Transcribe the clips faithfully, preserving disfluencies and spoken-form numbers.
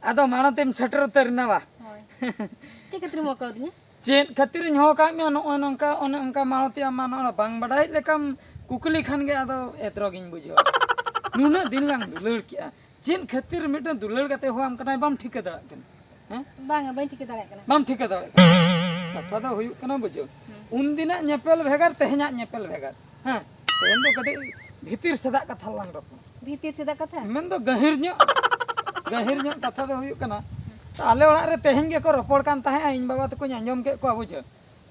ᱟᱫᱚ ᱢᱟᱲᱟᱝ ᱛᱮᱢ ᱥᱮᱴᱮᱨ ᱩᱛᱟᱹᱨ ᱮᱱᱟ ᱵᱟ? ᱦᱳᱭ᱾ ᱪᱮᱫ ᱠᱷᱟᱹᱛᱤᱨᱮᱢ ᱦᱚᱦᱚ ᱠᱟᱣᱫᱤᱧᱟ? ᱪᱮᱫ ᱠᱷᱟᱹᱛᱤᱨᱤᱧ ᱦᱚᱦᱚ ᱠᱟᱜ ᱢᱮᱭᱟ? ᱱᱚᱜᱼᱚᱭ ᱱᱚᱝᱠᱟ, ᱚᱱᱮ ᱚᱱᱠᱟ ᱢᱟᱲᱚᱛᱤ ᱟᱢ ᱢᱟ ᱱᱚᱜᱼᱚᱭ ᱵᱟᱝ ᱵᱟᱰᱟᱭ ᱞᱮᱠᱟᱢ ᱠᱩᱠᱞᱤ ᱠᱷᱟᱱ ᱜᱮ ᱟᱫᱚ ᱮᱛᱨᱚᱜᱤᱧ ᱵᱩᱡᱷᱟᱹᱣᱟ᱾ ᱱᱩᱱᱟᱹᱜ ᱫᱤᱱ ᱞᱟᱝ ᱫᱩᱞᱟᱹᱲ ᱠᱮᱜᱼᱟ, ᱪᱮᱫ ᱠᱷᱟᱹᱛᱤᱨ ᱢᱤᱫᱴᱟᱝ ᱫᱩᱞᱟᱹᱲ ᱠᱟᱛᱮ ᱦᱚᱸ ᱟᱢ ᱠᱟᱱᱟᱭ ᱵᱟᱢ ᱴᱷᱤᱠᱟᱹ ᱫᱟᱲᱮᱭᱟᱜ ᱠᱟᱱᱟ? ᱦᱮᱸ? ᱵᱟᱝᱟ, ᱵᱟᱹᱧ ᱴᱷᱤᱠᱟᱹ ᱫᱟᱲᱮᱭᱟᱜ ᱠᱟᱱᱟ᱾ ᱵᱟᱢ ᱴᱷᱤᱠᱟᱹ ᱫᱟᱲᱮᱭᱟᱜ ᱠᱟᱱᱟ? ᱠᱟᱛᱷᱟ ᱫᱚ ᱦᱩᱭᱩᱜ ᱠᱟᱱᱟ ᱵᱩᱡᱷᱟᱹᱣ, ᱦᱩᱸ᱾ ᱩᱱᱫᱤᱱᱟᱜ ᱧᱮᱯᱮᱞ ᱵᱷᱮᱜᱟᱨ, ᱛᱮᱦᱮᱧᱟᱜ ᱧᱮᱯᱮᱞ ᱵᱷᱮᱜᱟᱨ᱾ ᱦᱮᱸ, ᱛᱮᱦᱮᱧ ᱫᱚ ᱠᱟᱹᱴᱤᱡ ᱵᱷᱤᱛᱤᱨ ᱥᱮᱫᱟᱜ ᱠᱟᱛᱷᱟ ᱞᱟᱝ ᱨᱚᱯᱚᱲᱟ᱾ ᱵᱷᱤᱛᱤᱨ ᱥᱮᱫᱟᱜ ᱠᱟᱛᱷᱟ? ᱢᱮᱱᱫᱚ ᱜᱟᱹᱦᱤᱨ ᱧᱚᱜ, ᱜᱟᱹᱦᱤᱨ ᱧᱚᱜ ᱠᱟᱛᱷᱟ ᱫᱚ ᱦᱩᱭᱩᱜ ᱠᱟᱱᱟ, ᱟᱞᱮ ᱚᱲᱟᱜ ᱨᱮ ᱛᱮᱦᱮᱧ ᱜᱮᱠᱚ ᱨᱚᱯᱚᱲ ᱠᱟᱱ ᱛᱟᱦᱮᱸᱜᱼᱟ, ᱤᱧ ᱵᱟᱵᱟ ᱛᱟᱠᱚᱧ ᱟᱸᱡᱚᱢ ᱠᱮᱫ ᱠᱚᱣᱟ ᱵᱩᱡᱷᱟᱹᱣ᱾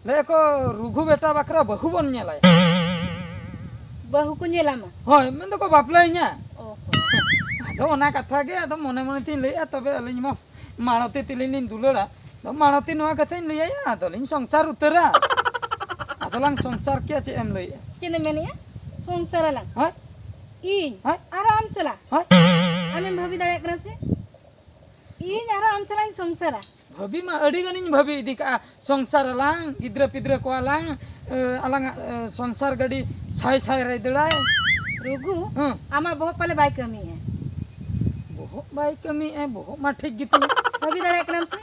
ᱞᱟᱹᱭ ᱟᱠᱚ, "ᱨᱩᱜᱷᱩ ᱵᱮᱴᱟ ᱵᱟᱠᱷᱨᱟ ᱵᱟᱹᱦᱩ ᱵᱚᱱ ᱧᱮᱞᱟᱭᱟ᱾" ᱵᱟᱹᱦᱩ ᱠᱚ ᱧᱮᱞᱟᱢᱟ? ᱦᱳᱭ, ᱢᱮᱱᱫᱚᱠᱚ ᱵᱟᱯᱞᱟᱭᱤᱧᱟ᱾ ᱚ ᱦᱚᱸ᱾ ᱟᱫᱚ ᱚᱱᱟ ᱠᱟᱛᱷᱟ ᱜᱮ, ᱟᱫᱚ ᱢᱚᱱᱮ ᱢᱚᱱᱮ ᱛᱤᱧ ᱞᱟᱹᱭᱮᱫᱼᱟ, ᱛᱚᱵᱮ ᱟᱹᱞᱤᱧ ᱢᱟ ᱢᱟᱲᱚᱛᱤ ᱛᱤᱞᱤᱧ ᱞᱤᱧ ᱫᱩᱞᱟᱹᱲᱟ᱾ ᱟᱫᱚ ᱢᱟᱲᱚᱛᱤ ᱱᱚᱣᱟ ᱠᱟᱛᱷᱟᱧ ᱞᱟᱹᱭᱟᱭᱟ, ᱟᱫᱚᱞᱤᱧ ᱥᱚᱝᱥᱟᱨ ᱩᱛᱟᱹᱨᱟ᱾ ᱟᱫᱚᱞᱟᱝ ᱥᱚᱝᱥᱟᱨ ᱠᱮᱭᱟ, ᱪᱮᱫ ᱮᱢ ᱞᱟᱹᱭᱮᱫᱼᱟ? ᱪᱮᱫ ᱮᱢ ᱢᱮᱱᱮᱫᱼᱟ? ᱥᱚᱝᱥᱟᱨ ᱟᱞᱟᱝ? ᱦᱳᱭ᱾ ᱤᱧ? ᱦᱳᱭ᱾ ᱟᱨᱚ ᱟᱢ ᱥᱟᱞᱟᱜ? ᱦᱳᱭ᱾ ᱟᱢᱮᱢ ᱵᱷᱟᱹᱵᱤ ᱫᱟᱲᱮᱭᱟᱜ ᱠᱟᱱᱟ ᱥᱮ? ᱤᱧ ᱟᱨᱚ ᱟᱢ ᱥᱟᱞᱟᱜ ᱤᱧ ᱥᱚᱝᱥᱟᱨᱟ? ᱵᱷᱟᱹᱵᱤ ᱢᱟ ᱟᱹᱰᱤ ᱜᱟᱱᱤᱧ ᱵᱷᱟᱹᱵᱤ ᱤᱫᱤ ᱠᱟᱜᱼᱟ, ᱥᱚᱝᱥᱟᱨ ᱟᱞᱟᱝ, ᱜᱤᱫᱽᱨᱟᱹ ᱯᱤᱫᱽᱨᱟᱹ ᱠᱚᱣᱟᱞᱟᱝ, ᱮ, ᱟᱞᱟᱝᱟᱜ, ᱮ, ᱥᱚᱝᱥᱟᱨ ᱜᱟᱹᱰᱤ ᱥᱟᱭ ᱥᱟᱭ ᱨᱮᱭ ᱫᱟᱹᱲᱟᱭ᱾ ᱨᱩᱜᱷᱩ, ᱦᱮᱸ᱾ ᱟᱢᱟᱜ ᱵᱚᱦᱚᱜ ᱯᱟᱞᱮ ᱵᱟᱭ ᱠᱟᱹᱢᱤᱭᱮᱫᱼᱟ᱾ ᱵᱚᱦᱚᱜ ᱵᱟᱭ ᱠᱟᱹᱢᱤᱭᱮᱫᱼᱟ, ᱵᱚᱦᱚᱜ ᱢᱟ ᱴᱷᱤᱠ ᱜᱮᱛᱤᱧ᱾ ᱵᱷᱟᱹᱵᱤ ᱫᱟᱲᱮᱭᱟᱜ ᱠᱟᱱᱟᱢ ᱥᱮ?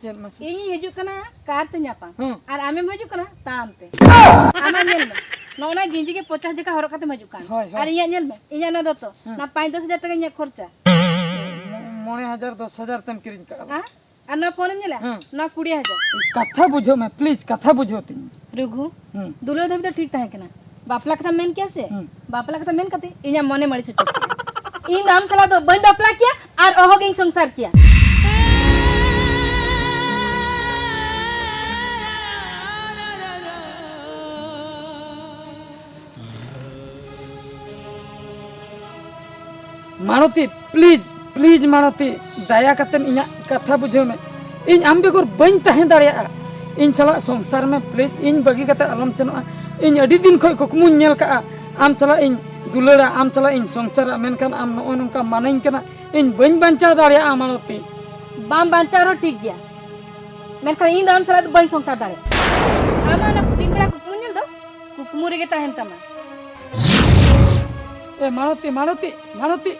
ᱪᱮᱫ ᱢᱟᱥᱮ? ᱤᱧᱤᱧ ᱦᱤᱡᱩᱜ ᱠᱟᱱᱟ ᱠᱟᱨ ᱛᱮ ᱧᱟᱯᱟᱢ, ᱦᱮᱸ᱾ ᱟᱨ ᱟᱢᱮᱢ ᱦᱤᱡᱩᱜ ᱠᱟᱱᱟ ᱛᱟᱲᱟᱢ ᱛᱮ᱾ ᱟᱢᱟᱜ ᱧᱮᱞ ᱢᱮ, ᱱᱚᱜᱼᱚ ᱱᱟ ᱜᱮᱸᱡᱤ ᱜᱮ ᱯᱚᱪᱟᱥ ᱡᱟᱠᱟ ᱦᱚᱨᱚᱜ ᱠᱟᱛᱮᱢ ᱦᱤᱡᱩᱜ ᱠᱟᱱ᱾ ᱦᱳᱭ, ᱦᱳᱭ᱾ ᱟᱨ ᱤᱧᱟᱹᱜ ᱧᱮᱞ ᱢᱮ, ᱤᱧᱟᱹᱜ ᱱᱚᱣᱟ ᱫᱚᱛᱚ, ᱦᱮᱸ᱾ ᱱᱟ ᱯᱟᱸᱪ ᱫᱚᱥ ᱦᱟᱡᱟᱨ ᱴᱟᱠᱟ ᱤᱧᱟᱹᱜ ᱠᱷᱚᱨᱪᱟ᱾ ᱢᱚ-, ᱢᱚᱬᱮ ᱦᱟᱡᱟᱨ ᱫᱚᱥ ᱦᱟᱡᱟᱨ ᱛᱮᱢ ᱠᱤᱨᱤᱧ ᱠᱟᱜᱼᱟ᱾ ᱦᱮᱸ? ᱟᱨ ᱱᱚᱣᱟ ᱯᱷᱳᱱᱮᱢ ᱧᱮᱞᱟ? ᱦᱮᱸ᱾ ᱱᱚᱣᱟ ᱠᱩᱲᱤ ᱦᱟᱡᱟᱨ᱾ ᱠᱟᱛᱷᱟ ᱵᱩᱡᱷᱟᱹᱣ ᱢᱮ, please, ᱠᱟᱛᱷᱟ ᱵᱩᱡᱷᱟᱹᱣ ᱛᱤᱧ᱾ ᱨᱩᱜᱷᱩ, ᱦᱩᱸ᱾ ᱫᱩᱞᱟᱹᱲ ᱫᱷᱟᱹᱵᱤᱡ ᱫᱚ ᱴᱷᱤᱠ ᱛᱟᱦᱮᱸ ᱠᱟᱱᱟ᱾ ᱵᱟᱯᱞᱟ ᱠᱟᱛᱷᱟᱢ ᱢᱮᱱ ᱠᱮᱭᱟ ᱥᱮ? ᱦᱩᱸ᱾ ᱵᱟᱯᱞᱟ ᱠᱟᱛᱷᱟ ᱢᱮᱱ ᱠᱟᱛᱮ ᱤᱧᱟᱹᱜ ᱢᱚᱱᱮᱢ ᱟᱹᱲᱤᱥ ᱦᱚᱪᱚ ᱠᱮᱭᱟ᱾ ᱤᱧ ᱫᱚ ᱟᱢ ᱥᱟᱞᱟᱜ ᱫᱚ ᱵᱟᱹᱧ ᱵᱟᱯᱞᱟ ᱠᱮᱭᱟ ᱟᱨ ᱚᱦᱚᱜᱤᱧ ᱥᱚᱝᱥᱟᱨ ᱠᱮᱭᱟ᱾ ᱢᱟᱲᱚᱛᱤ, please, please ᱢᱟᱲᱚᱛᱤ, ᱫᱟᱭᱟ ᱠᱟᱛᱮ ᱤᱧᱟᱹᱜ ᱠᱟᱛᱷᱟ ᱵᱩᱡᱷᱟᱹᱣ ᱢᱮ᱾ ᱤᱧ ᱟᱢ ᱵᱮᱜᱚᱨ ᱵᱟᱹᱧ ᱛᱟᱦᱮᱸ ᱫᱟᱲᱮᱭᱟᱜᱼᱟ᱾ ᱤᱧ ᱥᱟᱞᱟᱜ ᱥᱚᱝᱥᱟᱨ ᱢᱮ please, ᱤᱧ ᱵᱟᱹᱜᱤ ᱠᱟᱛᱮ ᱟᱞᱚᱢ ᱥᱮᱱᱚᱜᱼᱟ᱾ ᱤᱧ ᱟᱹᱰᱤ ᱫᱤᱱ ᱠᱷᱚᱱ ᱠᱩᱠᱢᱩᱧ ᱧᱮᱞ ᱠᱟᱜᱼᱟ, ᱟᱢ ᱥᱟᱞᱟᱜ ᱤᱧ ᱫᱩᱞᱟᱹᱲᱟ, ᱟᱢ ᱥᱟᱞᱟᱜ ᱤᱧ ᱥᱚᱝᱥᱟᱨᱟ, ᱢᱮᱱᱠᱷᱟᱱ ᱟᱢ ᱱᱚᱜᱼᱚᱭ ᱱᱚᱝᱠᱟ ᱢᱟᱱᱟᱧ ᱠᱟᱱᱟ᱾ ᱤᱧ ᱵᱟᱹᱧ ᱵᱟᱧᱪᱟᱣ ᱫᱟᱲᱮᱭᱟᱜᱼᱟ ᱢᱟᱲᱚᱛᱤ᱾ ᱵᱟᱢ ᱵᱟᱧᱪᱟᱣ ᱨᱮᱦᱚᱸ ᱴᱷᱤᱠ ᱜᱮᱭᱟ, ᱢᱮᱱᱠᱷᱟᱱ ᱤᱧ ᱫᱚ ᱟᱢ ᱥᱟᱞᱟᱜ ᱫᱚ ᱵᱟᱹᱧ ᱥᱚᱝᱥᱟᱨ ᱫᱟᱲᱮᱭᱟᱜᱼᱟ᱾ ᱟᱢᱟᱜ ᱚᱱᱟ ᱫᱤᱱ ᱵᱮᱲᱟ ᱠᱩᱠᱢᱩ ᱧᱮᱞ ᱫᱚ ᱠᱩᱠᱢᱩ ᱨᱮᱜᱮ ᱛᱟᱦᱮᱱ ᱛᱟᱢᱟ᱾ ᱮ ᱢᱟᱲᱚᱛᱤ, ᱢᱟᱲᱚᱛᱤ, ᱢᱟᱲᱚᱛᱤ,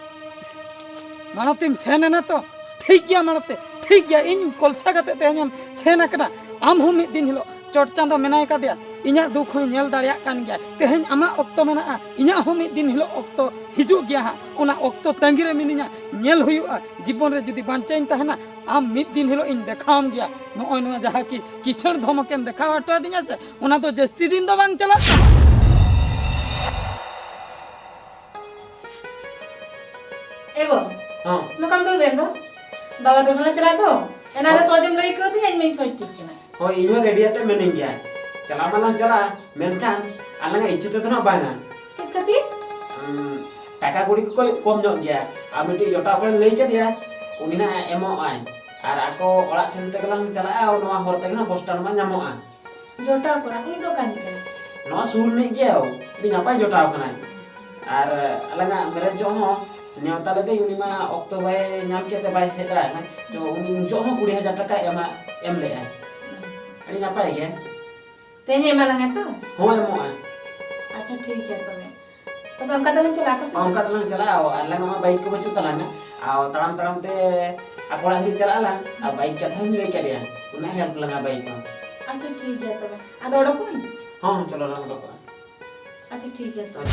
ᱢᱟᱲᱚᱛᱤᱢ ᱥᱮᱱ ᱮᱱᱟ ᱛᱚ? ᱴᱷᱤᱠ ᱜᱮᱭᱟ ᱢᱟᱲᱛᱮ, ᱴᱷᱤᱠ ᱜᱮᱭᱟ, ᱤᱧ ᱠᱚᱞᱥᱟ ᱠᱟᱛᱮ ᱛᱮᱦᱮᱧ ᱮᱢ ᱥᱮᱱ ᱟᱠᱟᱱᱟ᱾ ᱟᱢ ᱦᱚᱸ ᱢᱤᱫ ᱫᱤᱱ ᱦᱤᱞᱳᱜ ᱪᱚᱴ ᱪᱟᱸᱫᱚ ᱢᱮᱱᱟᱭ ᱠᱟᱫᱮᱭᱟ, ᱤᱧᱟᱹᱜ ᱫᱩᱠ ᱦᱚᱸᱭ ᱧᱮᱞ ᱫᱟᱲᱮᱭᱟᱜ ᱠᱟᱱ ᱜᱮᱭᱟ᱾ ᱛᱮᱦᱮᱧ ᱟᱢᱟᱜ ᱚᱠᱛᱚ ᱢᱮᱱᱟᱜᱼᱟ, ᱤᱧᱟᱹᱜ ᱦᱚᱸ ᱢᱤᱫ ᱫᱤᱱ ᱦᱤᱞᱳᱜ ᱚᱠᱛᱚ ᱦᱤᱡᱩᱜ ᱜᱮᱭᱟ ᱦᱟᱸᱜ᱾ ᱚᱱᱟ ᱚᱠᱛᱚ ᱛᱟᱺᱜᱤ ᱨᱮ ᱢᱤᱱᱟᱹᱧᱟ, ᱧᱮᱞ ᱦᱩᱭᱩᱜᱼᱟ᱾ ᱡᱤᱵᱚᱱ ᱨᱮ ᱡᱩᱫᱤ ᱵᱟᱧᱪᱟᱣᱤᱧ ᱛᱟᱦᱮᱱᱟ, ᱟᱢ ᱢᱤᱫ ᱫᱤᱱ ᱦᱤᱞᱳᱜ ᱤᱧ ᱫᱮᱠᱷᱟᱣᱟᱢ ᱜᱮᱭᱟ᱾ ᱱᱚᱜᱼᱚᱭ ᱱᱚᱣᱟ ᱡᱟᱦᱟᱸ ᱠᱤ ᱠᱤᱥᱟᱹᱬ ᱫᱷᱚᱢᱚᱠᱮᱢ ᱫᱮᱠᱷᱟᱣ ᱦᱚᱴᱚ ᱟᱹᱫᱤᱧᱟ ᱥᱮ, ᱚᱱᱟ ᱫᱚ ᱡᱟᱹᱥᱛᱤ ᱫᱤᱱ ᱫᱚ ᱵᱟᱝ ᱪᱟᱞᱟᱜ ᱛᱟᱢᱟ᱾ ᱮ ᱜᱚ, ᱦᱚᱸ᱾ ᱱᱚᱝᱠᱟᱢ ᱫᱩᱲᱩᱵ ᱮᱱ ᱫᱚ? ᱵᱟᱵᱟ ᱫᱚᱠᱟᱱ ᱞᱮ ᱪᱟᱞᱟᱜ ᱫᱚ᱾ ᱮᱱᱟᱝ ᱨᱮ ᱦᱚᱸ᱾ ᱥᱚᱦᱚᱡᱮᱢ ᱞᱟᱹᱭ ᱠᱟᱣᱫᱤᱧᱟ, ᱤᱧ ᱢᱟᱧ ᱥᱚᱦᱚᱡ ᱴᱷᱤᱠ ᱠᱟᱱᱟ᱾ ᱦᱳᱭ, ᱤᱧ ᱦᱚᱸ ᱨᱮᱰᱤ ᱟᱛᱮ ᱢᱮᱱᱟᱹᱧ ᱜᱮᱭᱟ᱾ ᱪᱟᱞᱟᱣ ᱢᱟᱞᱟᱝ ᱪᱟᱞᱟᱜᱼᱟ, ᱢᱮᱱᱠᱷᱟᱱ ᱟᱞᱟᱝᱟᱜ ᱤᱪᱪᱷᱟᱹ ᱛᱮᱫᱚ ᱱᱟᱜ ᱵᱟᱝᱟ᱾ ᱪᱮᱫ ᱠᱷᱟᱹᱛᱤᱨ? ᱩᱸ, ᱴᱟᱠᱟ ᱠᱩᱲᱤ ᱠᱚᱠᱚ ᱠᱚᱢ ᱧᱚᱜ ᱜᱮᱭᱟ᱾ ᱟᱨ ᱢᱤᱫᱴᱤᱡ ᱡᱚᱴᱟᱣ ᱠᱚᱲᱟᱧ ᱞᱟᱹᱭ ᱠᱟᱫᱮᱭᱟ, ᱩᱱᱤ ᱱᱟᱜ ᱮᱢᱚᱜ ᱟᱭ᱾ ᱟᱨ ᱟᱠᱚ ᱚᱲᱟᱜ ᱥᱮᱱ ᱛᱮᱜᱮ ᱞᱟᱝ ᱪᱟᱞᱟᱜᱼᱟ, ᱱᱚᱣᱟ ᱦᱚᱨ ᱛᱮᱜᱮ ᱱᱟᱜ ᱵᱚᱥ ᱥᱴᱮᱱᱰ ᱢᱟ ᱧᱟᱢᱚᱜᱼᱟ᱾ ᱡᱚᱴᱟᱣ ᱠᱚᱲᱟ, ᱩᱱᱤ ᱫᱚ ᱚᱠᱟ ᱨᱤᱱᱤᱡ ᱠᱟᱱᱟᱭ? ᱱᱚᱣᱟ ᱥᱩᱨ ᱨᱤᱱᱤᱡ ᱜᱮᱭᱟᱭ, ᱟᱹᱰᱤ ᱱᱟᱯᱟᱭ ᱡᱚᱴᱟᱣ ᱠᱟᱱᱟᱭ᱾ ᱟᱨ ᱟᱞᱟᱝᱟᱜ ᱢᱮᱨᱮᱡ ᱡᱚᱦᱚᱜ ᱦᱚᱸ ᱱᱮᱣᱛᱟ ᱞᱮᱫᱮᱭᱟᱹᱧ, ᱩᱱᱤ ᱢᱟ ᱚᱠᱛᱚ ᱵᱟᱭ ᱧᱟᱢ ᱠᱮᱫ ᱛᱮ ᱵᱟᱭ ᱦᱮᱡ ᱫᱟᱲᱮᱭᱟᱜ ᱠᱟᱱᱟ᱾ ᱛᱚ ᱩᱱᱤ ᱩᱱ ᱡᱚᱦᱚᱜ ᱦᱚᱸ ᱠᱩᱲᱤ ᱦᱟᱡᱟᱨ ᱴᱟᱠᱟᱭ ᱮᱢᱟ, ᱮᱢ ᱞᱮᱫᱼᱟᱭ᱾ ᱟᱹᱰᱤ ᱱᱟᱯᱟᱭ ᱜᱮ᱾ ᱛᱮᱦᱮᱧ ᱮᱢᱟ ᱞᱟᱝᱟ ᱛᱚ? ᱦᱚᱸ, ᱮᱢᱚᱜᱼᱟᱭ᱾ ᱟᱪᱪᱷᱟ, ᱴᱷᱤᱠ ᱜᱮᱭᱟ ᱛᱚᱵᱮ᱾ ᱛᱚᱵᱮ ᱚᱱᱠᱟ ᱛᱮᱞᱟᱝ ᱪᱟᱞᱟᱜᱼᱟ, ᱟᱯᱮ ᱥᱮᱫ? ᱚᱱᱠᱟ ᱛᱮᱞᱟᱝ ᱪᱟᱞᱟᱜᱼᱟ, ᱟᱨ ᱟᱞᱟᱝ ᱢᱟ ᱵᱟᱭᱤᱠ ᱠᱚ ᱵᱟᱹᱪᱩᱜ ᱛᱟᱞᱟᱝᱟ᱾ ᱟᱨ ᱛᱟᱲᱟᱢ ᱛᱟᱲᱟᱢ ᱛᱮ ᱟᱠᱚ ᱚᱲᱟᱜ ᱫᱷᱟᱹᱵᱤᱡ ᱪᱟᱞᱟᱜ ᱟᱞᱟᱝ, ᱟᱨ ᱵᱟᱭᱤᱠ ᱠᱟᱛᱷᱟ ᱦᱚᱸᱧ ᱞᱟᱹᱭ ᱠᱟᱫᱮᱭᱟ, ᱩᱱᱤ help ᱞᱟᱝᱟ ᱵᱟᱭᱤᱠ ᱦᱚᱸ᱾ ᱟᱪᱪᱷᱟ, ᱴᱷᱤᱠ ᱜᱮᱭᱟ ᱛᱚᱵᱮ᱾ ᱟᱫᱚ ᱚᱰᱚᱠᱚᱜ ᱟᱹᱧ? ᱦᱚᱸ, ᱦᱚᱸ, ᱪᱚᱞᱚ ᱞᱟᱝ ᱚᱰᱚᱠᱚᱜᱼᱟ᱾ ᱟᱪᱪᱷᱟ, ᱴᱷᱤᱠ ᱜᱮᱭᱟ ᱛᱚᱵᱮ᱾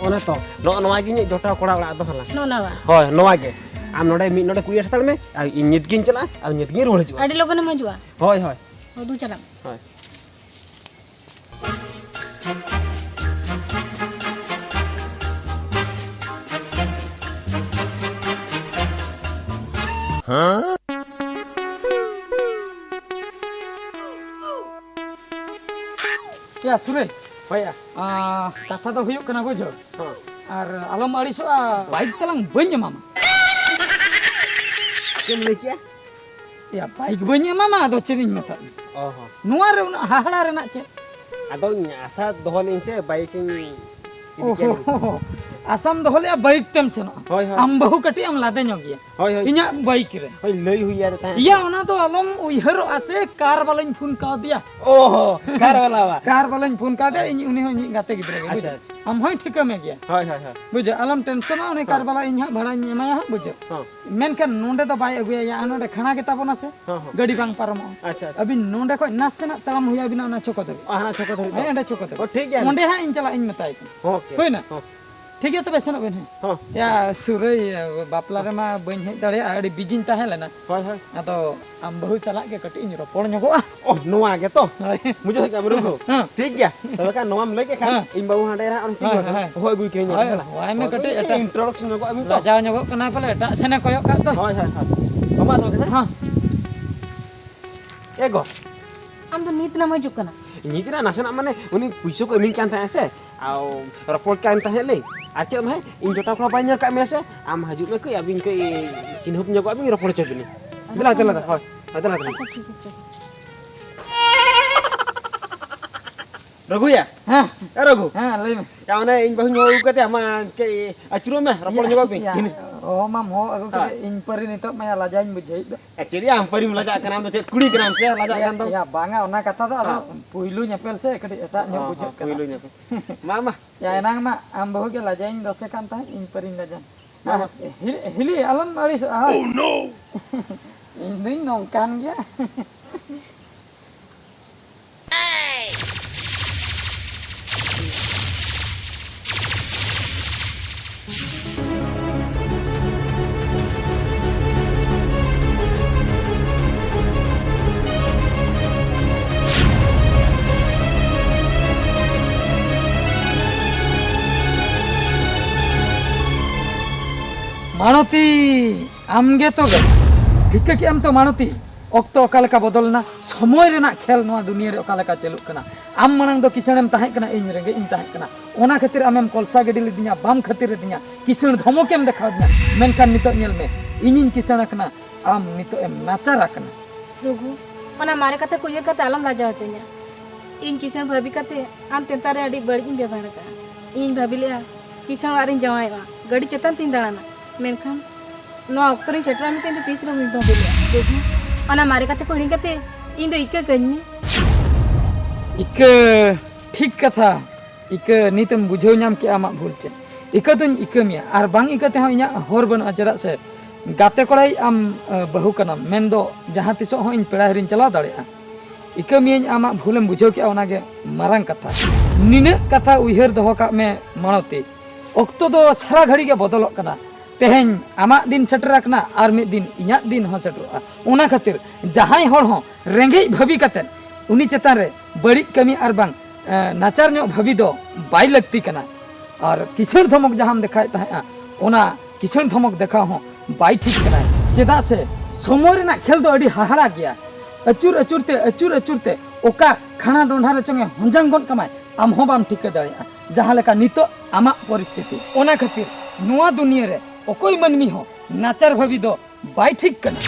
ᱚᱱᱮ ᱛᱚ, ᱱᱚᱜᱼᱚ ᱱᱚᱣᱟ ᱜᱮ ᱤᱧᱟᱹᱜ ᱡᱚᱴᱟᱣ ᱠᱚᱲᱟ ᱚᱲᱟᱜ ᱫᱚ ᱦᱟᱞᱟᱝ᱾ ᱱᱚᱜᱼᱚ ᱱᱚᱣᱟ? ᱦᱳᱭ, ᱱᱚᱣᱟ ᱜᱮ᱾ ᱟᱢ ᱱᱚᱰᱮ ᱢᱤᱫ ᱱᱚᱰᱮ ᱠᱩᱲᱤ ᱦᱟᱛᱟᱲ ᱢᱮ, ᱟᱨ ᱤᱧ ᱱᱤᱛ ᱜᱤᱧ ᱪᱟᱞᱟᱜᱼᱟ, ᱟᱨ ᱱᱤᱛ ᱜᱤᱧ ᱨᱩᱣᱟᱹᱲ ᱦᱤᱡᱩᱜᱼᱟ᱾ ᱟᱹᱰᱤ ᱞᱚᱜᱚᱱᱮᱢ ᱦᱤᱡᱩᱜᱼᱟ? ᱦᱳᱭ, ᱦᱳᱭ᱾ ᱦᱳᱭ, ᱫᱩ ᱪᱟᱞᱟᱜ ᱢᱮ᱾ ᱦᱳᱭ᱾ ᱭᱟ ᱥᱩᱨᱮ, ᱦᱳᱭ ᱭᱟ᱾ ᱟᱸ, ᱠᱟᱛᱷᱟ ᱫᱚ ᱦᱩᱭᱩᱜ ᱠᱟᱱᱟ, ᱵᱩᱡᱷᱟᱹᱣ? ᱦᱚᱸ᱾ ᱟᱨ ᱟᱞᱚᱢ ᱟᱹᱲᱤᱥᱚᱜᱼᱟ, ᱵᱟᱭᱤᱠ ᱛᱟᱞᱟᱝ ᱵᱟᱹᱧ ᱮᱢᱟᱢᱟ᱾ ᱪᱮᱫ ᱮᱢ ᱞᱟᱹᱭ ᱠᱮᱜᱼᱟ? ᱭᱟ, ᱵᱟᱭᱤᱠ ᱵᱟᱹᱧ ᱮᱢᱟᱢᱟ, ᱟᱫᱚ ᱪᱮᱫ ᱤᱧ ᱢᱮᱛᱟᱫ ᱢᱮᱭᱟ? ᱚ ᱦᱚᱸ᱾ ᱱᱚᱣᱟ ᱨᱮ ᱩᱱᱟᱹᱜ ᱦᱟᱦᱟᱲᱟ ᱨᱮᱱᱟᱜ ᱪᱮᱫ? ᱟᱫᱚᱧ ᱟᱥᱟ ᱫᱚᱦᱚ ᱞᱮᱫᱟᱹᱧ ᱥᱮ ᱵᱟᱭᱤᱠ ᱤᱧ ᱤᱫᱤ ᱠᱮᱭᱟ᱾ ᱚᱦᱚ, ᱟᱥᱟᱢ ᱫᱚᱦᱚ ᱞᱮᱜᱼᱟ ᱵᱟᱭᱤᱠ ᱛᱮᱢ ᱥᱮᱱᱚᱜᱼᱟ? ᱦᱳᱭ, ᱦᱳᱭ᱾ ᱟᱢ ᱵᱟᱹᱦᱩ ᱠᱟᱹᱴᱤᱡ ᱮᱢ ᱞᱟᱫᱮ ᱧᱚᱜ ᱜᱮᱭᱟ᱾ ᱦᱳᱭ, ᱦᱳᱭ᱾ ᱤᱧᱟᱹᱜ ᱵᱟᱭᱤᱠ ᱨᱮ᱾ ᱦᱳᱭ, ᱞᱟᱹᱭ ᱦᱩᱭ ᱟᱫᱮ ᱛᱟᱦᱮᱸᱫ᱾ ᱤᱭᱟ, ᱚᱱᱟ ᱫᱚ ᱟᱞᱚᱢ ᱩᱭᱦᱟᱹᱨᱚᱜᱼᱟ ᱥᱮ, ᱠᱟᱨ ᱵᱟᱞᱟᱧ ᱯᱷᱳᱱ ᱠᱟᱣᱫᱮᱭᱟ᱾ ᱚᱦᱚ, ᱠᱟᱨ ᱵᱟᱞᱟ ᱵᱟ? ᱠᱟᱨ ᱵᱟᱞᱟᱧ ᱯᱷᱳᱱ ᱠᱟᱣᱫᱮᱭᱟ, ᱤᱧ, ᱩᱱᱤ ᱦᱚᱸ ᱤᱧᱤᱡ ᱜᱟᱛᱮ ᱜᱤᱫᱽᱨᱟᱹ ᱜᱮ, ᱟᱪᱪᱷᱟ, ᱵᱩᱡᱷᱟᱹᱣ? ᱟᱪᱪᱷᱟ᱾ ᱟᱢ ᱦᱚᱸᱭ ᱴᱷᱤᱠᱟᱹ ᱢᱮ ᱜᱮᱭᱟ᱾ ᱦᱳᱭ, ᱦᱳᱭ, ᱦᱳᱭ᱾ ᱵᱩᱡᱷᱟᱹᱣ, ᱟᱞᱚᱢ ᱴᱮᱱᱥᱚᱱᱚᱜᱼᱟ, ᱩᱱᱤ ᱠᱟᱨ ᱦᱳᱭ᱾ ᱵᱟᱞᱟ ᱤᱧ ᱦᱟᱸᱜ ᱵᱷᱟᱲᱟᱧ ᱮᱢᱟᱭᱟ ᱦᱟᱸᱜ, ᱵᱩᱡᱷᱟᱹᱣ? ᱦᱚᱸ᱾ ᱢᱮᱱᱠᱷᱟᱱ ᱱᱚᱸᱰᱮ ᱫᱚ ᱵᱟᱭ ᱟᱹᱜᱩᱭᱟ, ᱭᱟ, ᱱᱚᱸᱰᱮ ᱠᱷᱟᱲᱟ ᱜᱮ ᱛᱟᱵᱚᱱᱟ ᱥᱮ, ᱦᱚᱸ, ᱦᱚᱸ᱾ ᱜᱟᱹᱰᱤ ᱵᱟᱝ ᱯᱟᱨᱚᱢᱚᱜᱼᱟ᱾ ᱟᱪᱪᱷᱟ, ᱟᱪᱪᱷᱟ᱾ ᱟᱹᱵᱤᱱ ᱱᱚᱸᱰᱮ ᱠᱷᱚᱡ ᱱᱟᱥᱮᱱᱟᱜ ᱛᱟᱲᱟᱢ ᱦᱩᱭ ᱟᱹᱵᱤᱱᱟ ᱚᱱᱟ ᱪᱷᱚᱠᱚ ᱫᱷᱟᱹᱵᱤᱡ᱾ ᱚ, ᱦᱟᱱᱟ ᱪᱷᱚᱠᱚ ᱫᱷᱟᱹᱵᱤᱡ ᱦᱮᱸ, ᱫᱚ? ᱮᱸᱰᱮ ᱪᱷᱚᱠᱚ ᱫᱷᱟᱹᱵᱤᱡ᱾ ᱚ, ᱴᱷᱤᱠ ᱜᱮᱭᱟ᱾ ᱚᱸᱰᱮ ᱦᱟᱸᱜ ᱤᱧ ᱪᱟᱞᱟᱜ ᱤᱧ ᱢᱮᱛᱟᱭ ᱠᱟᱱᱟ᱾ ᱦᱚᱸ, ᱳᱠᱮ᱾ ᱦᱩᱭᱱᱟ? ᱦᱚᱸ᱾ ᱴᱷᱤᱠ ᱜᱮᱭᱟ, ᱛᱚᱵᱮ ᱥᱮᱱᱚᱜ ᱵᱤᱱ ᱦᱮᱸ᱾ ᱦᱚᱸ᱾ ᱭᱟ, ᱥᱩᱨᱟᱹᱭ, ᱵᱟᱯᱞᱟ ᱨᱮᱢᱟ ᱵᱟᱹᱧ ᱦᱮᱡ ᱫᱟᱲᱮᱭᱟᱜᱼᱟ, ᱟᱹᱰᱤ ᱵᱤᱡᱤᱧ ᱛᱟᱦᱮᱸ ᱞᱮᱱᱟ᱾ ᱦᱳᱭ, ᱦᱳᱭ᱾ ᱟᱫᱚ ᱟᱢ ᱵᱟᱹᱦᱩ ᱥᱟᱞᱟᱜ ᱜᱮ ᱠᱟᱹᱴᱤᱡ ᱤᱧ ᱨᱚᱯᱚᱲ ᱧᱚᱜᱚᱜᱼᱟ᱾ ᱚ, ᱱᱚᱣᱟ ᱜᱮᱛᱚ? ᱦᱳᱭ᱾ ᱵᱩᱡᱷᱟᱹᱣ ᱠᱮᱫ ᱟᱢ, ᱨᱩᱜᱷᱩ? ᱦᱮᱸ᱾ ᱴᱷᱤᱠ ᱜᱮᱭᱟ᱾ ᱛᱚᱵᱮ ᱠᱷᱟᱱ ᱱᱚᱣᱟᱢ ᱞᱟᱹᱭ ᱠᱮᱫ ᱠᱷᱟᱱ, ᱦᱮᱸ᱾ ᱤᱧ ᱵᱟᱹᱵᱩ ᱦᱟᱸᱰᱮ ᱨᱮ ᱦᱟᱸᱜ ᱩᱱᱤ ᱦᱳᱭ, ᱛᱤᱸᱜᱩ ᱦᱳᱭ, ᱟᱠᱟᱱᱟ᱾ ᱦᱳᱭ᱾ ᱦᱚᱦᱚ ᱟᱹᱜᱩᱭ ᱠᱟᱹᱱᱟᱹᱧ ᱦᱳᱭ, ᱱᱚᱰᱮ ᱠᱷᱚᱱᱟᱜ᱾ ᱦᱳᱭ, ᱢᱮ ᱦᱳᱭ, ᱠᱟᱹᱴᱤᱡ ᱤᱧ ᱮᱴᱟᱜ᱾ Introduction ᱧᱚᱜᱚᱜ ᱟᱹᱵᱤᱱ ᱛᱚ᱾ ᱞᱟᱡᱟᱣ ᱧᱚᱜᱚᱜ ᱠᱟᱱᱟᱭ ᱯᱟᱞᱮ, ᱮᱴᱟᱜ ᱥᱮᱱᱮ ᱠᱚᱭᱚᱜ ᱠᱟᱜ ᱫᱚ᱾ ᱦᱳᱭ, ᱦᱳᱭ, ᱦᱳᱭ᱾ ᱟᱢᱟᱜ ᱫᱚ ᱠᱟᱱᱟ? ᱦᱮᱸ᱾ ᱮ ᱜᱚ᱾ ᱟᱢ ᱫᱚ ᱱᱤᱛ ᱱᱟᱢ ᱦᱤᱡᱩᱜ ᱠᱟᱱᱟ? ᱱᱤᱛ ᱨᱮ ᱱᱟᱥᱮᱱᱟᱜ ᱢᱟᱱᱮ ᱩᱱᱤ ᱯᱩᱭᱥᱟᱹ ᱠᱚ ᱮᱢᱟᱹᱧ ᱠᱟᱱ ᱛᱟᱦᱮᱸᱜ ᱥᱮ, ᱟᱨ ᱨᱚᱯᱚᱲ ᱠᱟᱱ ᱛᱟᱦᱮᱸᱫ ᱞᱮ᱾ ᱟᱨ ᱪᱮᱫ ᱦᱚᱸ ᱵᱟᱝ, ᱤᱧ ᱡᱚᱴᱟᱣ ᱠᱚᱲᱟ ᱵᱟᱹᱧ ᱧᱮᱞ ᱠᱟᱜ ᱢᱮᱭᱟ ᱥᱮ, ᱟᱢ ᱦᱤᱡᱩᱜ ᱢᱮ ᱠᱟᱹᱡ, ᱟᱹᱵᱤᱱ ᱠᱟᱹᱡ ᱪᱤᱱᱦᱟᱹᱯ ᱧᱚᱜᱚᱜ ᱟᱹᱵᱤᱱ, ᱨᱚᱯᱚᱲ ᱦᱚᱪᱚ ᱵᱤᱱᱟᱹᱧ᱾ ᱫᱮᱞᱟ, ᱫᱮᱞᱟ, ᱦᱳᱭ, ᱦᱳᱭ, ᱫᱮᱞᱟ, ᱫᱮᱞᱟ᱾ ᱟᱪᱪᱷᱟ, ᱴᱷᱤᱠ ᱟᱪᱷᱮ᱾ ᱨᱚᱜᱷᱩᱭᱟ? ᱦᱮᱸ᱾ ᱮ ᱨᱚᱜᱷᱩ᱾ ᱦᱮᱸ, ᱞᱟᱹᱭ ᱢᱮ᱾ ᱭᱟ, ᱚᱱᱮ ᱤᱧ ᱵᱟᱹᱦᱩᱧ ᱦᱚᱦᱚ ᱟᱹᱜᱩ ᱠᱟᱫᱮᱭᱟ, ᱢᱟ ᱠᱟᱹᱡ ᱟᱹᱪᱩᱨᱚᱜ ᱢᱮ, ᱨᱚᱯᱚᱲ ᱭᱟ, ᱧᱚᱜᱚᱜ ᱵᱤᱱ᱾ ᱭᱟ, ᱦᱤᱱᱟᱹ᱾ ᱦᱚᱦᱚ ᱢᱟᱢ ᱦᱚᱦᱚ ᱟᱹᱜᱩ ᱦᱳᱭ᱾ ᱠᱮᱫᱮ, ᱤᱧ ᱯᱟᱹᱨᱤ ᱱᱤᱛᱚᱜ ᱢᱟ ᱭᱟ ᱞᱟᱡᱟᱣᱤᱧ ᱵᱩᱡᱷᱟᱹᱣᱮᱫ ᱫᱚ᱾ ᱮ, ᱪᱮᱫ ᱭᱟ, ᱟᱢ ᱯᱟᱹᱨᱤᱢ ᱞᱟᱡᱟᱜ ᱠᱟᱱᱟ? ᱟᱢ ᱫᱚ ᱪᱮᱫ ᱠᱩᱲᱤ ᱠᱟᱱᱟᱢ ᱥᱮ ᱞᱟᱡᱟᱜ ᱭᱟ, ᱠᱟᱱ ᱫᱚᱢ? ᱭᱟ, ᱵᱟᱝᱟ, ᱚᱱᱟ ᱠᱟᱛᱷᱟ ᱫᱚ ᱟᱫᱚ ᱦᱮᱸ᱾ ᱯᱩᱭᱞᱩ ᱧᱮᱯᱮᱞ ᱥᱮ ᱠᱟᱹᱴᱤᱡ ᱮᱴᱟᱜ ᱧᱚᱜ ᱦᱚᱸ, ᱵᱩᱡᱷᱟᱹᱜ ᱦᱚᱸ, ᱠᱟᱱᱟ᱾ ᱯᱩᱭᱞᱩ ᱧᱮᱯᱮᱞ᱾ ᱢᱟ, ᱢᱟ᱾ ᱭᱟ, ᱮᱱᱟᱝ ᱢᱟ ᱟᱢ ᱵᱟᱹᱦᱩ ᱜᱮ ᱞᱟᱡᱟᱣᱤᱧ ᱫᱚᱥᱮ ᱠᱟᱱ ᱛᱟᱦᱮᱸᱫ, ᱤᱧ ᱯᱟᱹᱨᱤᱧ ᱞᱟᱡᱟᱣ᱾ ᱢᱟ, ᱢᱟ᱾ ᱦᱤᱞᱤ, ᱦᱤᱞᱤ, ᱟᱞᱚᱢ ᱟᱹᱲᱤᱥᱚᱜᱼᱟ, ᱦᱳᱭ᱾ Oh, no! ᱤᱧ ᱫᱩᱧ ᱱᱚᱝᱠᱟᱱ ᱜᱮᱭᱟ᱾ ᱢᱟᱲᱚᱛᱤ, ᱟᱢ ᱜᱮ ᱛᱚᱵᱮ? ᱴᱷᱤᱠᱟᱹ ᱠᱮᱜ ᱟᱢ ᱛᱚ, ᱢᱟᱲᱚᱛᱤ? ᱚᱠᱛᱚ ᱚᱠᱟ ᱞᱮᱠᱟ ᱵᱚᱫᱚᱞ ᱮᱱᱟ, ᱥᱚᱢᱚᱭ ᱨᱮᱱᱟᱜ ᱠᱷᱮᱞ ᱱᱚᱣᱟ ᱫᱩᱱᱤᱭᱟᱹ ᱨᱮ ᱚᱠᱟ ᱞᱮᱠᱟ ᱪᱟᱹᱞᱩᱜ ᱠᱟᱱᱟ᱾ ᱟᱢ ᱢᱟᱲᱟᱝ ᱫᱚ ᱠᱤᱥᱟᱹᱬᱮᱢ ᱛᱟᱦᱮᱸ ᱠᱟᱱᱟ, ᱤᱧ ᱨᱮᱸᱜᱮᱡ ᱤᱧ ᱛᱟᱦᱮᱸ ᱠᱟᱱᱟ, ᱚᱱᱟ ᱠᱷᱟᱹᱛᱤᱨ ᱟᱢᱮᱢ ᱠᱚᱞᱥᱟ ᱜᱤᱰᱤ ᱞᱤᱫᱤᱧᱟ, ᱵᱟᱢ ᱠᱷᱟᱹᱛᱤᱨ ᱞᱤᱫᱤᱧᱟ, ᱠᱤᱥᱟᱹᱬ ᱫᱷᱚᱢᱚᱠᱮᱢ ᱫᱮᱠᱷᱟᱣ ᱫᱤᱧᱟ᱾ ᱢᱮᱱᱠᱷᱟᱱ ᱱᱤᱛᱚᱜ ᱧᱮᱞ ᱢᱮ, ᱤᱧᱤᱧ ᱠᱤᱥᱟᱹᱬ ᱟᱠᱟᱱᱟ, ᱟᱢ ᱱᱤᱛᱚᱜ ᱮᱢ ᱱᱟᱪᱟᱨ ᱟᱠᱟᱱᱟ᱾ ᱨᱚᱜᱷᱩ, ᱚᱱᱟ ᱢᱟᱨᱮ ᱠᱟᱛᱷᱟ ᱠᱚ ᱩᱭᱦᱟᱹᱨ ᱠᱟᱛᱮ ᱟᱞᱚᱢ ᱞᱟᱡᱟᱣ ᱦᱚᱪᱚᱧᱟ᱾ ᱤᱧ ᱠᱤᱥᱟᱹᱬ ᱵᱷᱟᱹᱵᱤ ᱠᱟᱛᱮ ᱟᱢ ᱪᱮᱛᱟᱱ ᱨᱮ ᱟᱹᱰᱤ ᱵᱟᱹᱲᱤᱡ ᱤᱧ ᱵᱮᱵᱚᱦᱟᱨ ᱟᱠᱟᱫᱼᱟ᱾ ᱤᱧᱤᱧ ᱵᱷᱟᱹᱵᱤ ᱞᱮᱫᱼᱟ ᱠᱤᱥᱟᱹᱬ ᱚᱲᱟᱜ ᱨᱤᱧ ᱡᱟᱶᱟᱭᱚᱜᱼᱟ, ᱜᱟᱹᱰᱤ ᱪᱮᱛᱟᱱ ᱛᱤᱧ ᱫᱟᱬᱟᱱᱟ, ᱢᱮᱱᱠᱷᱟᱱ ᱱᱚᱣᱟ ᱚᱠᱛᱚ ᱨᱤᱧ ᱥᱮᱴᱮᱨᱟ ᱢᱮᱱᱛᱮ ᱤᱧ ᱫᱚ ᱛᱤᱥ ᱨᱮᱦᱚᱸ ᱵᱟᱹᱧ ᱵᱷᱟᱹᱵᱤ ᱞᱮᱫᱼᱟ᱾ ᱨᱚᱜᱷᱩ, ᱚᱱᱟ ᱢᱟᱨᱮ ᱠᱟᱛᱷᱟ ᱠᱚ ᱦᱤᱲᱤᱧ ᱠᱟᱛᱮ ᱤᱧ ᱫᱚ ᱤᱠᱟᱹ ᱠᱟᱹᱧ ᱢᱮ᱾ ᱤᱠᱟᱹ? ᱴᱷᱤᱠ ᱠᱟᱛᱷᱟ᱾ ᱤᱠᱟᱹ, ᱱᱤᱛᱮᱢ ᱵᱩᱡᱷᱟᱹᱣ ᱧᱟᱢ ᱠᱮᱜᱼᱟ ᱟᱢᱟᱜ ᱵᱷᱩᱞ ᱪᱮᱫ᱾ ᱤᱠᱟᱹ ᱫᱚᱧ ᱤᱠᱟᱹ ᱢᱮᱭᱟ, ᱟᱨ ᱵᱟᱝ ᱤᱠᱟᱹ ᱛᱮᱦᱚᱸ ᱤᱧᱟᱹᱜ ᱦᱚᱨ ᱵᱟᱹᱱᱩᱜᱼᱟ, ᱪᱮᱫᱟᱜ ᱥᱮ ᱜᱟᱛᱮ ᱠᱚᱲᱟᱭᱤᱡ ᱟᱢ, ᱮ, ᱵᱟᱹᱦᱩ ᱠᱟᱱᱟᱢ, ᱢᱮᱱᱫᱚ ᱡᱟᱦᱟᱸ ᱛᱤᱥᱚᱜ ᱦᱚᱸ ᱤᱧ ᱯᱮᱲᱟ ᱦᱤᱨᱤᱧ ᱪᱟᱞᱟᱣ ᱫᱟᱲᱮᱭᱟᱜᱼᱟ᱾ ᱤᱠᱟᱹ ᱢᱤᱭᱟᱹᱧ, ᱟᱢᱟᱜ ᱵᱷᱩᱞᱮᱢ ᱵᱩᱡᱷᱟᱹᱣ ᱠᱮᱜᱼᱟ, ᱚᱱᱟᱜᱮ ᱢᱟᱨᱟᱝ ᱠᱟᱛᱷᱟ᱾ ᱱᱤᱱᱟᱹᱜ ᱠᱟᱛᱷᱟ ᱩᱭᱦᱟᱹᱨ ᱫᱚᱦᱚ ᱠᱟᱜ ᱢᱮ ᱢᱟᱲᱚᱛᱤ, ᱚᱠᱛᱚ ᱫᱚ ᱥᱟᱨᱟ ᱜᱷᱟᱹᱲᱤ ᱜᱮ ᱵᱚᱫᱚᱞᱚᱜ ᱠᱟᱱᱟ᱾ ᱛᱮᱦᱮᱧ ᱟᱢᱟᱜ ᱫᱤᱱ ᱥᱮᱴᱮᱨ ᱟᱠᱟᱱᱟ, ᱟᱨ ᱢᱤᱫ ᱫᱤᱱ ᱤᱧᱟᱹᱜ ᱫᱤᱱ ᱦᱚᱸ ᱥᱮᱴᱮᱨᱚᱜᱼᱟ᱾ ᱚᱱᱟ ᱠᱷᱟᱹᱛᱤᱨ ᱡᱟᱦᱟᱸᱭ ᱦᱚᱲ ᱦᱚᱸ ᱨᱮᱸᱜᱮᱡ ᱵᱷᱟᱹᱵᱤ ᱠᱟᱛᱮᱫ ᱩᱱᱤ ᱪᱮᱛᱟᱱ ᱨᱮ ᱵᱟᱹᱲᱤᱡ ᱠᱟᱹᱢᱤ ᱟᱨ ᱵᱟᱝ, ᱮ, ᱱᱟᱪᱟᱨ ᱧᱚᱜ ᱵᱷᱟᱹᱵᱤ ᱫᱚ ᱵᱟᱭ ᱞᱟᱹᱠᱛᱤ ᱠᱟᱱᱟ᱾ ᱟᱨ ᱠᱤᱥᱟᱹᱬ ᱫᱷᱚᱢᱚᱠ ᱡᱟᱦᱟᱸᱢ ᱫᱮᱠᱷᱟᱣᱮᱫ ᱛᱟᱦᱮᱸᱫᱼᱟ, ᱚᱱᱟ ᱠᱤᱥᱟᱹᱬ ᱫᱷᱚᱢᱚᱠ ᱫᱮᱠᱷᱟᱣ ᱦᱚᱸ ᱵᱟᱭ ᱴᱷᱤᱠ ᱠᱟᱱᱟ᱾ ᱪᱮᱫᱟᱜ ᱥᱮ ᱥᱚᱢᱚᱭ ᱨᱮᱱᱟᱜ ᱠᱷᱮᱞ ᱫᱚ ᱟᱹᱰᱤ ᱦᱟᱦᱟᱲᱟ ᱜᱮᱭᱟ᱾ ᱟᱹᱪᱩᱨ ᱟᱹᱪᱩᱨ ᱛᱮ, ᱟᱹᱪᱩᱨ ᱟᱹᱪᱩᱨ ᱛᱮ ᱚᱠᱟ ᱠᱷᱟᱬᱟ ᱰᱚᱸᱰᱷᱟ ᱨᱮᱪᱚᱝ ᱮ ᱦᱚᱸᱡᱟᱝ ᱜᱚᱫ ᱠᱟᱢᱟᱭ, ᱟᱢ ᱦᱚᱸ ᱵᱟᱢ ᱴᱷᱤᱠᱟᱹ ᱫᱟᱲᱮᱭᱟᱜᱼᱟ᱾ ᱡᱟᱦᱟᱸ ᱞᱮᱠᱟ ᱱᱤᱛᱚᱜ ᱟᱢᱟᱜ ᱯᱚᱨᱤᱥᱛᱷᱤᱛᱤ, ᱚᱱᱟ ᱠᱷᱟᱹᱛᱤᱨ ᱱᱚᱣᱟ ᱫᱩᱱᱤᱭᱟᱹ ᱨᱮ ᱚᱠᱚᱭ ᱢᱟᱹᱱᱢᱤ ᱦᱚᱸ ᱱᱟᱪᱟᱨ ᱵᱷᱟᱹᱵᱤ ᱫᱚ ᱵᱟᱭ ᱴᱷᱤᱠ ᱠᱟᱱᱟ᱾